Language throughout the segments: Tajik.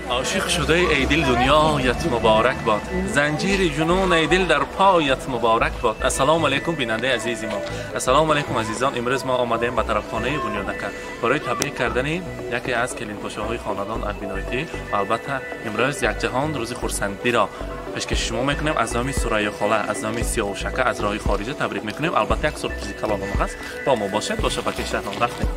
عاشق شده ای دل دنیایت مبارک باد، زنجیر جنون ای دل در پایت مبارک باد. السلام علیکم بیننده عزیز ما، السلام علیکم عزیزان. امروز ما آمدیم به طرفخانه بنیادکه برای تبریک کردن یکی از کلینپاشاهای خاندان البینایتی. البته امروز یک جهان روز خرسندی را پیشکش شما میکنیم. از نام ثریا خاله، از نام سیاوشکه، از راه خارجه تبریک میکنیم. البته یک سورپریز کلان ما هست، با ما باشید با شبکه شهرام رفتیم.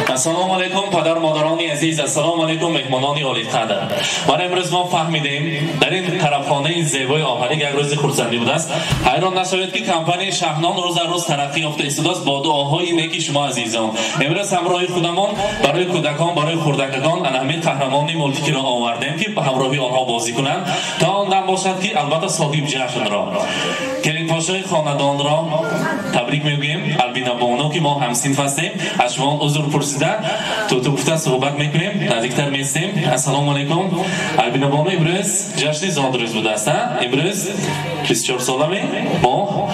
السلام علیکم پدر مادران عزیز، السلام علیکم مهمانان عالی قدر. من امروز ما فهمیدیم در این طرفخانه زیبای آهنگ یک روز خرسندی بوده است. حیران نشوید که کمپانی شهنان روز از روز ترقی یافته است با دعاهای نیکی شما عزیزان. امروز همراه خودمان برای کودکان، برای خردکگان انهمین قهرمان مولتیکی را آوردیم که به همراهی آنها بازی کنند تا آن دم باشد که البته صاحب جشن را، کلینپاشای خاندان را تبریک میگوییم. البینا بانو که ما همسینف هستیم، از شما عذر پرسیده تو گفته صحبت میکنیم، نزدیکتر میستیم. السلام علیکم البینا بانو. امروز جشن زادروز بوده است. امروز 24 ساله ما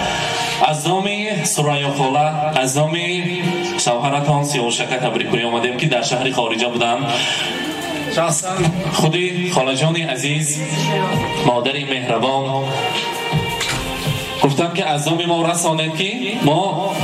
از نام ثریا خاله، از نام شوهرتان سیاوشکه تبریک کنیم آمدیم که در شهر خارجه بودند. شخصا خودی خاله جان عزیز، مادر مهربان، گفتم که از نام ما رسانید که ما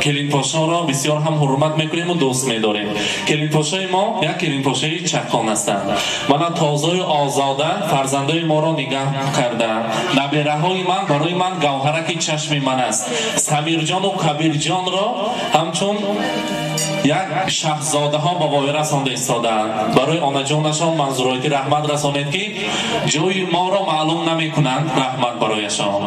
کلینپاشا را بسیار هم حرمت میکنیم و دوست میداریم. کلینپاشای ما یک کلینپاشای چکان هستند. من تازه و آزاده فرزندای ما را نگه کردم. نبیره های من برای من گوهرک چشم من است. سمیر جان و کبیر جان را همچون یک شاهزاده ها با وای رسانده ایستادند. برای آنجانشان منظورایتی رحمت رسانید که جای ما را معلوم نمی کنند. رحمت برایشان.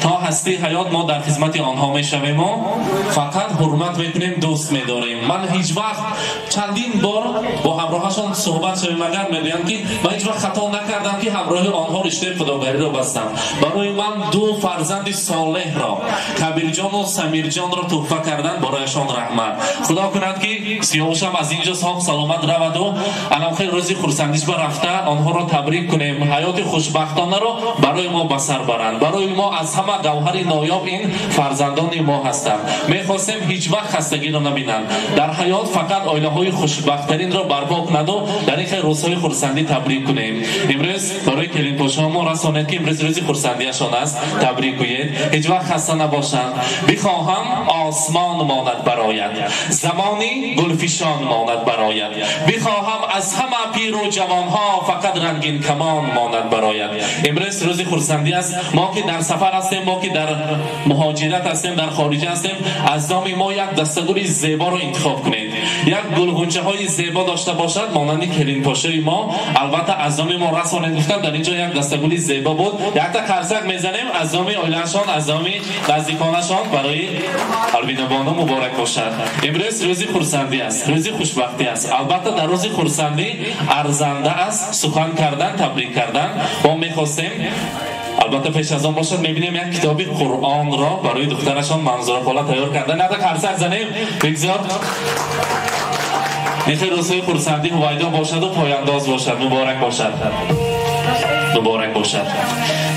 تا هستی حیات ما در خدمت آنها می شویم و فقط حرمت میکنیم، دوست میداریم. من هیچ وقت چندین بار با همراهشان صحبت شویم اگر میگویند که من هیچ وقت خطا نکردم که همراه آنها رشته خداگری را بستم. برای من دو فرزند صالح را، کبیر جان و سمیر جان را تحفه کردن، برایشان رحمت. خدا کند که سیاوشم از اینجا صاحب سلامت رود و الان خیلی روزی خرسندیش رفته آنها را تبریک کنیم. حیات خوشبختانه را برای ما به سر برند. برای ما از همه گوهر نایاب این فرزندان ما هستند. میخواستیم هیچ وقت خستگی را نبینند. در حیات فقط عائله های خوشبختترین را برپا کنند و در این خیلی روزهای خرسندی تبریک کنیم. امروز برای کلینپاشا ما رسانید که امروز روز خرسندیشان است، تبریک گویید. هیچ وقت خسته نباشند. بخواهم آسمان ماند برایت، زمانی گلفشان ماند برایت. بخواهم از همه پیر و جوانها فقط رنگین کمان ماند برایت. امروز روز خرسندی است. ما که در سفر هستیم، ما که در مهاجرت هستیم، در خارج هستیم، از نام ما یک دستگل زیبا رو انتخاب کنید. یک گلغنچه های زیبا داشته باشد مانند کلینپاشای ما. البته از نام ما رسانید گفتم در اینجا یک دستگل زیبا بود. یک تا کرسک میزنیم از نام عائله‌شان، از نام نزدیکانشان برای البینا بانو مبارک باشد. امروز روز خرسندی است، روز خوشبختی است. البته در روز خرسندی ارزنده است سخن کردن، تبریک کردن. ما میخواستیم البته پیش از آن باشد میبینیم یک کتاب قرآن را برای دخترشان منظور خاله تیار کرده. نه تا کرسک زنیم بگذار این روزهای خرسندی هویدا باشد و پایانداز باشد. مبارک باشد، مبارک باشد.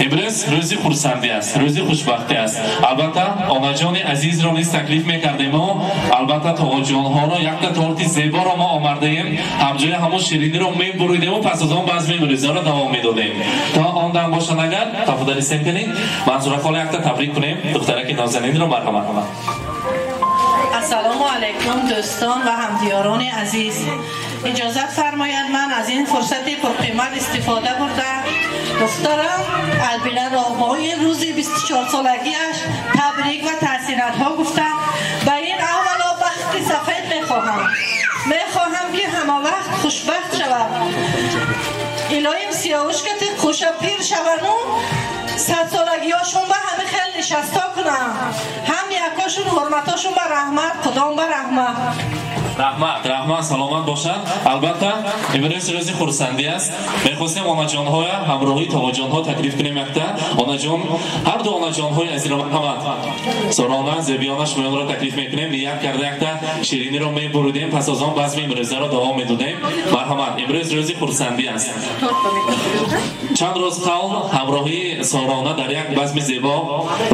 امروز روزی خرسندی است، روزی خوشبختی است. البته آناجان عزیز را نیز تکلیف میکردیم و البته تاقا ها را یک تا تورت زیبا را ما آورده ایم، همجای همون شیرینی را میبریدیم و پس از آن باز میبریزه را دوام میدادیم تا آن دم باشد. اگر تفضل سیم کنید منظور خاله یک تا تبریک کنیم دخترک نازنین را. مرحبا. السلام علیکم دوستان و همدیاران عزیز. اجازت فرماید من از این فرصت پرقیمت استفاده برده دخترم البینا را با این روز 24 سالگیش تبریک و تحسینات ها گفتم. به این اولا بخت سفید میخواهم، میخواهم که همه وقت خوشبخت شود. الهیم سیاوش که خوش پیر شوند و 100 سالگی هاشون به همه خیلی نشستا کنم، هم یکاشون حرمتاشون به رحمت، خدام به رحمت. Раҳмат, раҳмат, саломат бошад. Албатта, имрӯз рӯзи хурсандӣ аст. Мехостем онаҷонҳоя ҳамроҳи товаҷонҳо таклиф кунем якта. Онаҷон, ҳар ду онаҷонҳои азизро марҳамат. Сорона, Зебиёна шумоёнро таклиф мекунем. Ният карда якта шириниро мебуридем, пас аз он базми имрӯзаро давом медодем. Марҳамат, имрӯз рӯзи хурсандӣ аст. Чанд рӯз қавл ҳамроҳи Сорона дар як базми зебо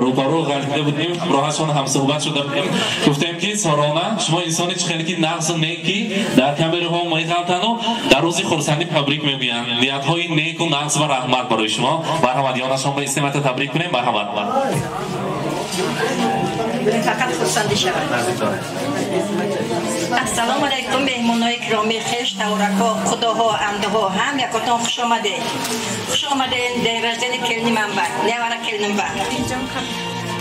рӯбарӯ ғалтида будем, ҳамроҳашон ҳамсуҳбат шуда будем. Гуфтем ки Сорона, шумо инсони чӣ хеле ки нағзу неки дар камераҳо меғалтану дар рӯзи хурсандӣ табрик мегӯянд. Ниятҳои неку нағз ва раҳмат барои шумо. Марҳамат, ёнашон ба истемата табрик кунем. Марҳамат. Фақат хурсандӣ шавад. Ассалому алайкум, меҳмонои киромӣ, хеш, таврако, худоҳо, амдуҳо, ҳам якотон хуш омадед. Хуш омадед день рождения келни манба, невара келнимба.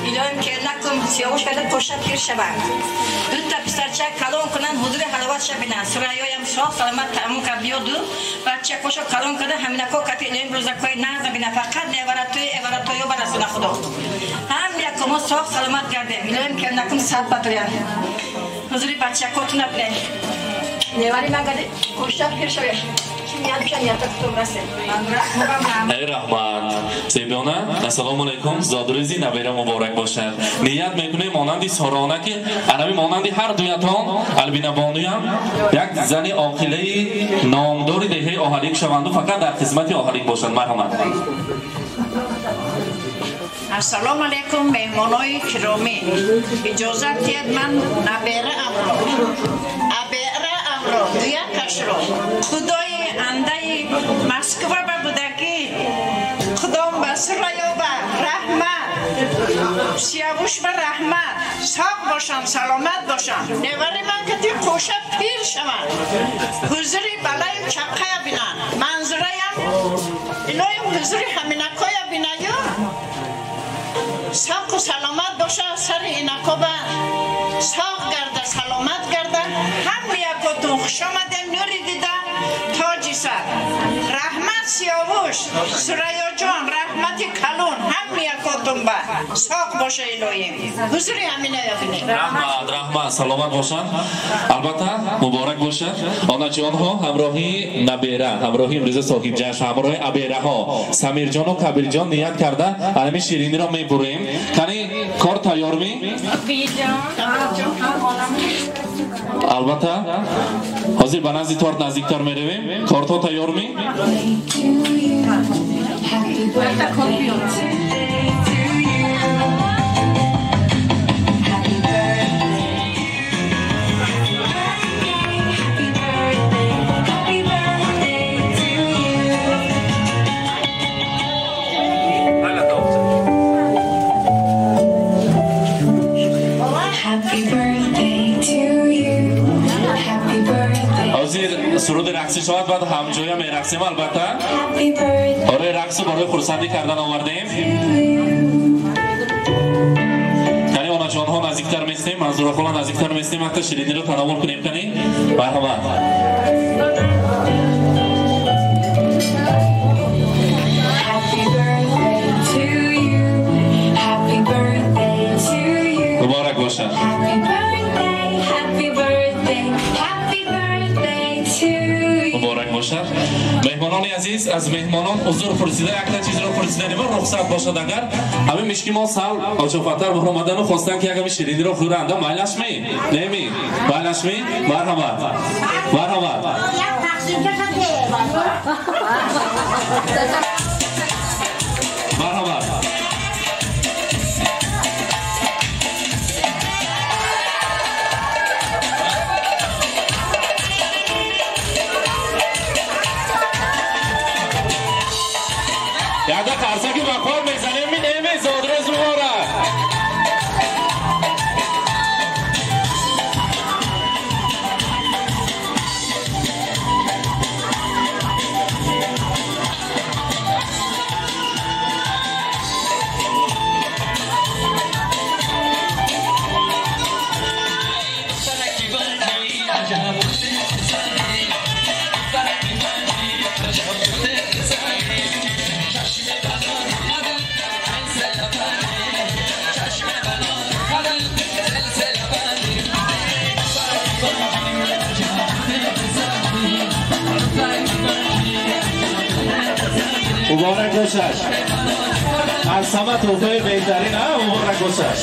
Илоҳим келнакум сиёвуш карда қоша пир шаванд. Дута писарча калон кунанд, ҳузури ҳаловатша бинанд. Сурайёям соғ саломат таъмун кард биёду, бачакошо калон карда ҳаминако кати илоҳим рӯзакҳои нағза бинанд. Фақат неваратои эваратоё барасона Худо. Ҳам якумо соғ саломат гардем. Илоҳим келнакум сад батоян. Ҳузури бачакотуна бинед. Невари ман гарди қоша пир шавеш. Эй раҳмат. Зебиёна, ассалому алайкум, зодрӯзи набера муборак бошад. Ният мекунем монанди Сорона ки анави монанди ҳар дуятон Албинабонуям як зани оқилаи номдори деҳаи Оҳалик шаванду фақат дар хизмати Оҳалик бошанд. Марҳамат. Ассалому алайкум, меҳмонои киромӣ. Иҷозат диҳед ман набераамро, абераамро, дуякашро худои андаи Москва ба будагӣ, худом ба Сурайёба раҳмат, Сиёвуш ба раҳмат, соғ бошанд, саломат бошанд. Невари ман кати қоша пир шаванд, ҳузури балаю чаққая бинанд, манзураям илоҳим ҳузури ҳаминакоя бинаю, соғу саломат боша, сари инакоба соғ гарда, саломат гарда. Ҳам якотун хуш омадем, нури дида тоҷи сар. Раҳмат Сиёвуш, Сурайёҷон, раҳмати калон, ҳам якотун ба соғ боша илоҳим. Ҳузури ҳаминая бинед. Раҳмат, раҳмат, саломат бошанд. Албатта муборак бошад. Онаҷонҳо ҳамроҳи набера, ҳамроҳи имрӯза соҳибҷашн, ҳамроҳи абераҳо Самирҷону Кабирҷон ният карда ҳамин шириниро мебурем. Кани кор тайёр ми? Албатта ҳозир ба назди торт наздиктар меравем. Кортҳо тайёр ми? Суруди рақсӣ шавад, баъд ҳамҷоя мерақсем. Албатта барои рақсу барои хурсандӣ кардан овардем. Кани онаҷонҳо наздиктар местем, Манзурахола наздиктар местем, ҳатто шириниро тановул кунем. Кани марҳамат. Муборак бошад. Муборак бошад. Меҳмонони азиз, аз меҳмонон узр пурсида, якта чизро пурсиданем, рухсат бошад агар. Ҳамин мишки мо сал очофаттар баромадану хостанд ки яками шириниро хӯранд. Майлашми? Неми? Майлашми? Марҳамат. Марҳамат. Марҳамат. Яда қарсаки ба кор мезанем, минеме зодрӯз муборак. бошад. Аз ҳама туҳфаи беҳтарин, муборак бошад.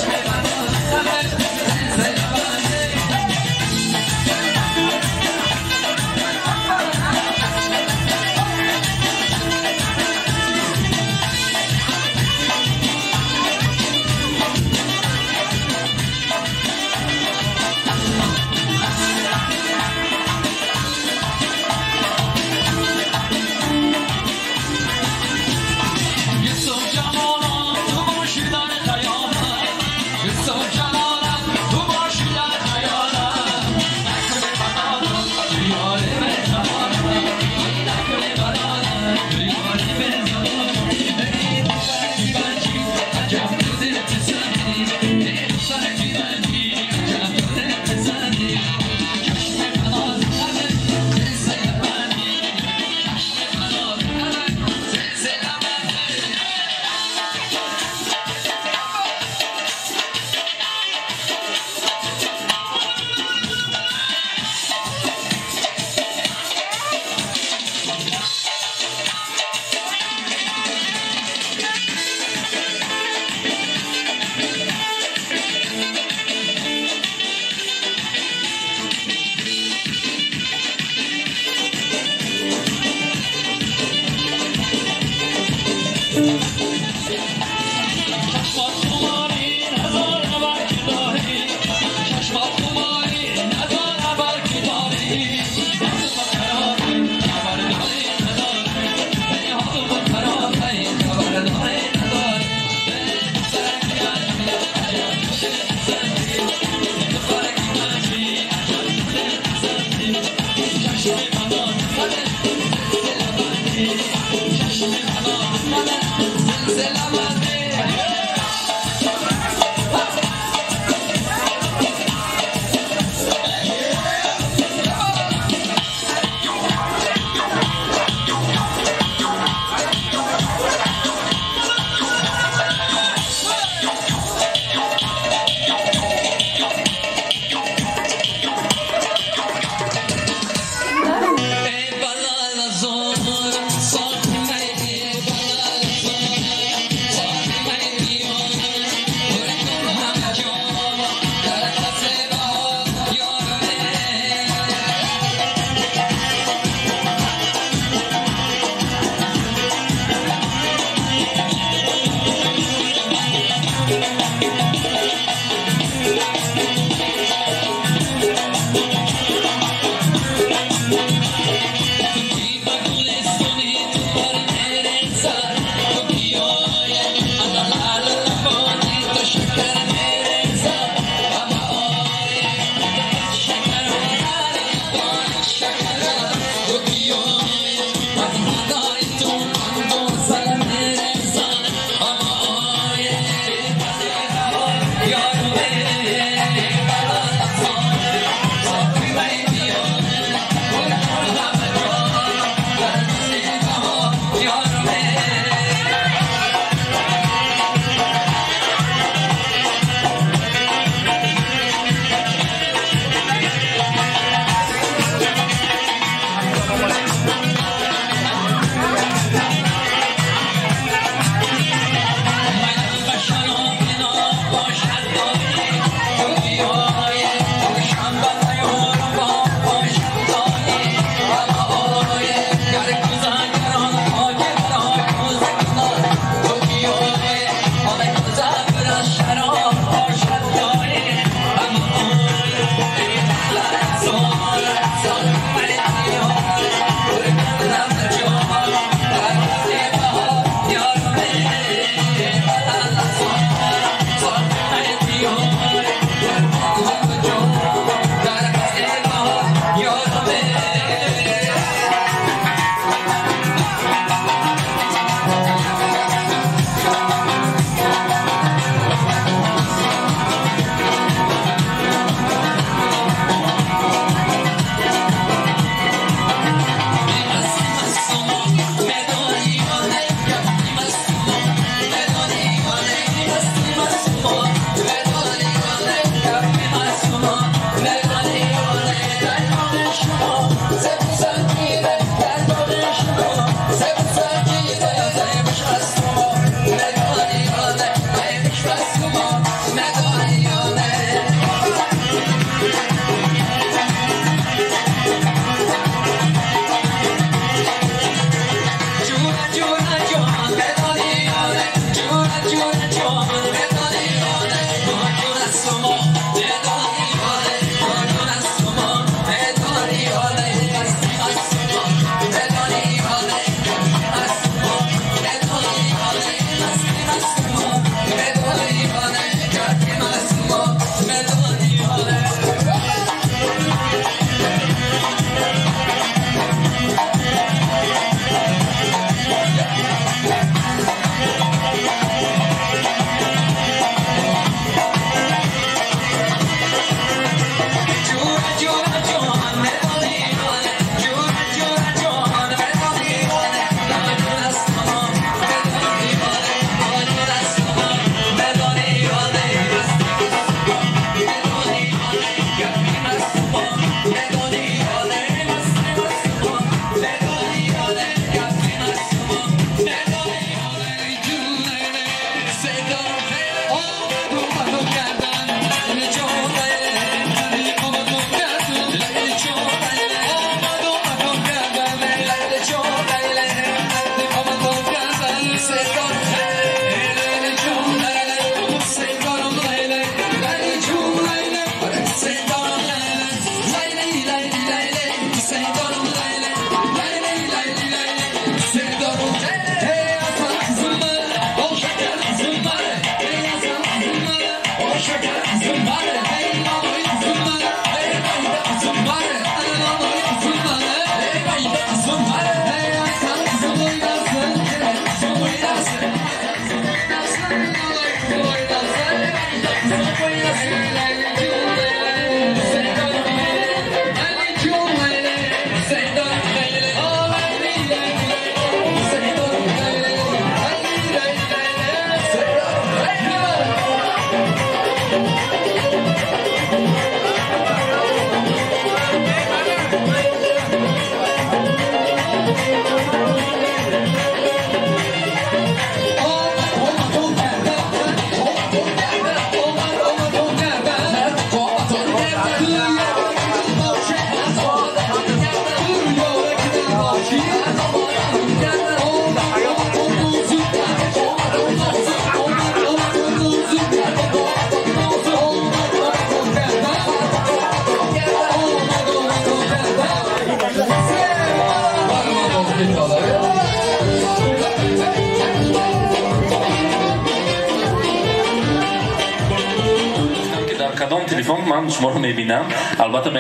Кадом телефон ман шуморо мебинам, албатта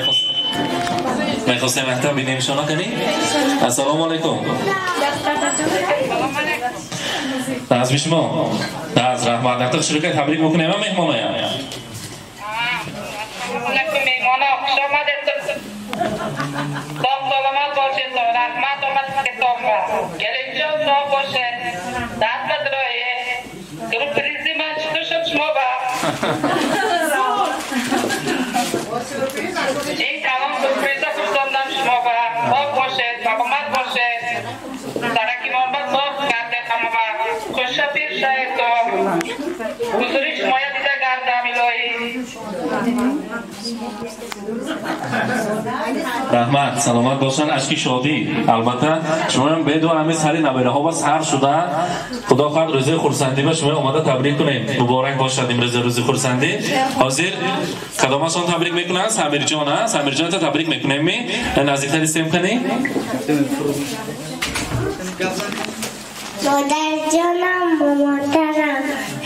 мехостем якта бинем шумо кани. Ассалому алайкум. Аз шумо аз раҳмат якта ширкат табрик мекунем меҳмоноям. Ассалому алайкум меҳмоно, хуш омадед. Sog' salomat бошед, раҳмат омадед. Келинҷон sog' бошед. Дастат роҳе. Сюрпризи ман чӣ шуд шумо ба? Ин калом сюрприза фурсондам шумо ба. Sog' бошед, саломат бошед. Саракимон ба sog' гардед ҳама ба. Хуша пир шаед то. Ҳузури шумоя дида гардам илоҳӣ. Раҳмат, саломат бошанд, ашки шодӣ. Албатта шумоям бедор ҳамин сари набераҳо ба сар шуда. Худо хоҳад рӯзи хурсандӣ ба шумо омада табрик кунем. Муборак бошад имрӯз рӯзи хурсандӣ. Ҳозир кадомашон табрик мекунанд? Самирҷон, а? Самирҷон та табрик мекунем ми? Наздиктар истем кани? Модарҷонам, модарам,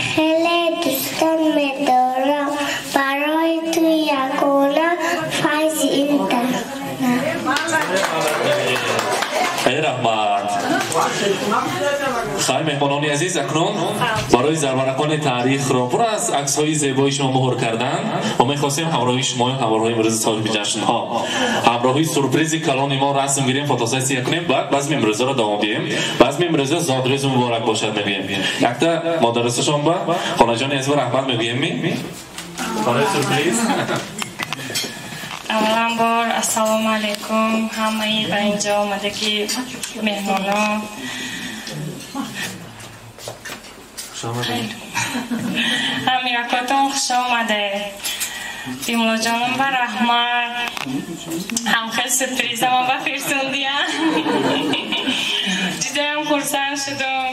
хеле дӯстон медорам. Барои ту ягона файзи ин дахна. Эй раҳмат. Хай меҳмонони азиз, акнун барои зарваракони таърихро пур аз аксҳои зебои шумо муҳр кардан ва мехостем ҳамроҳи шумо ҳамроҳи имрӯзи соҳиби ҷашнҳо ҳамроҳи сюрпризи калони мо расм гирем, фотосессия кунем, баъд базми имрӯзаро давом диҳем. Базми имрӯза зодрӯзи муборак бошад мегӯем. Якта модарасашон ба хонаҷони азиз раҳмат мегӯем ми барои сюрприз. Аввалан бор ассалому алайкум ҳамаи ба инҷо омадагӣ меҳмоно. Ҳамиракотон хуш омадед. Бимлоҷонам ба раҳмат. Ҳам хел сюрпризама ба фирсундиям. Ҷудаям хурсанд шудум.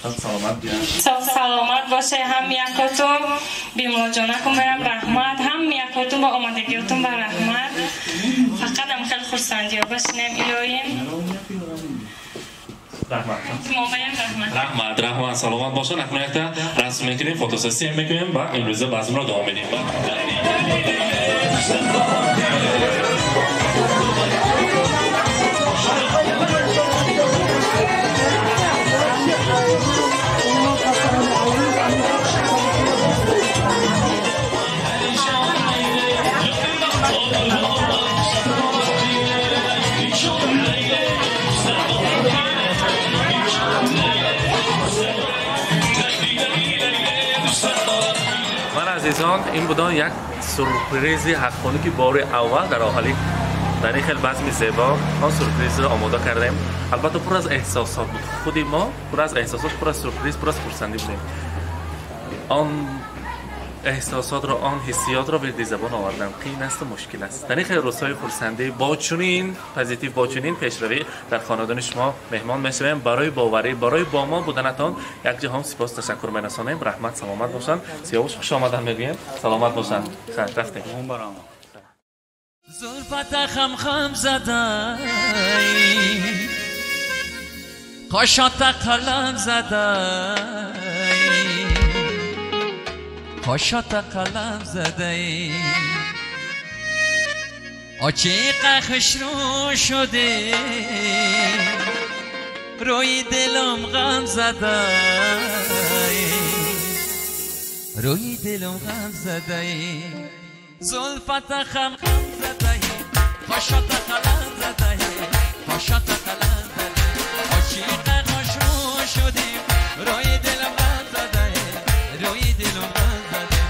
Саломат саломат боше ҳам якотун бимоҷонакум барам раҳмат, ҳам якотун ба омадагиётун ба раҳмат. Фақат ам хеле хурсандиё бошинем илоҳим. Раҳмат. Раҳмат, раҳмат, саломат бошед. Акнун якта расм мекунем, фотосессия мекунем ва имрӯза базмро давом медиҳем. Азизон, ин будан як сюрпризи ҳаққонӣ ки бори аввал дар оҳалӣ дар ин хел базми зебо он сюрпризро омода кардем. Албатта пур аз эҳсосот буд. Худи мо пур аз эҳсосот, пур аз сюрприз, пур аз хурсандӣ будем. Он эҳсосотро, он ҳиссиётро вирди забон овардан қиин асту мушкил аст. Дар ин хел рӯзҳои хурсандӣ бо чунин позитив, бо чунин пешравӣ дар хонадони шумо меҳмон мешавем. Барои боварӣ, барои бо мо буданатон як ҷаҳон сипос ташаккур мерасонем. Раҳмат, саломат бошанд. Сиёвуш, хуш омадан мегӯем. Саломат бошанд. Хайр, рафтем. Зулфата хам хам задай, қошота қалам задай, қошота қалам задай, очиқа хушрӯ шуде, рӯи дилам ғам задай, рӯи дилам ғам задай, зулфата хам хам задай, қошота қалам задай, қошота қалам задай, очиқа хушрӯ шуде, рӯи дилам ғам задай, рӯи дилам ғам задай,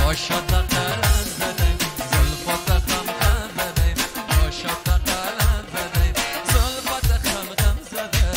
қошота қалам задай, зулфата хам хам задай, қошота қалам задай, зулфата хам хам задай.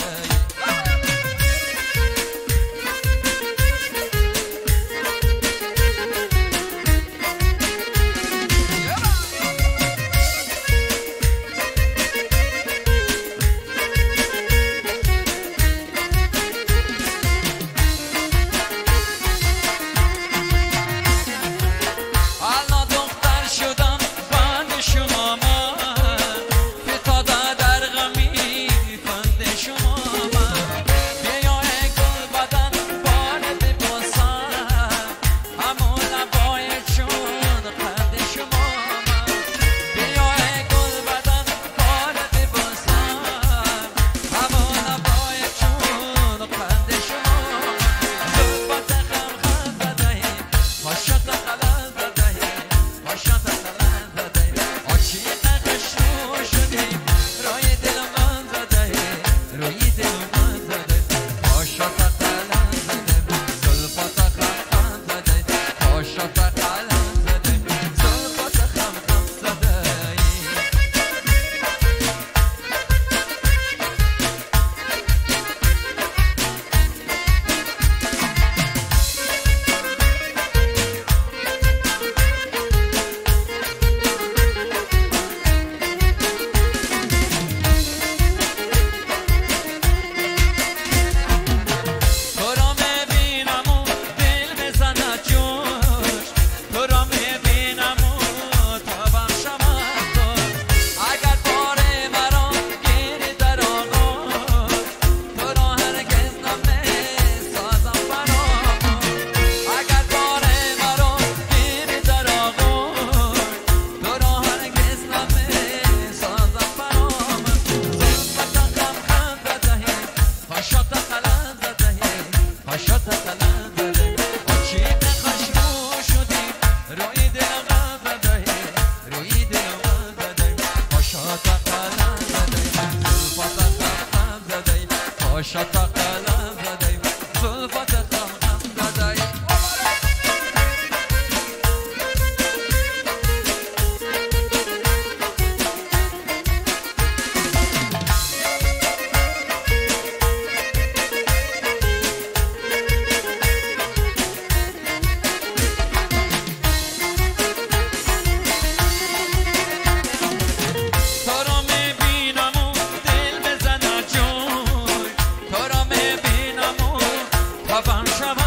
Бабам шава.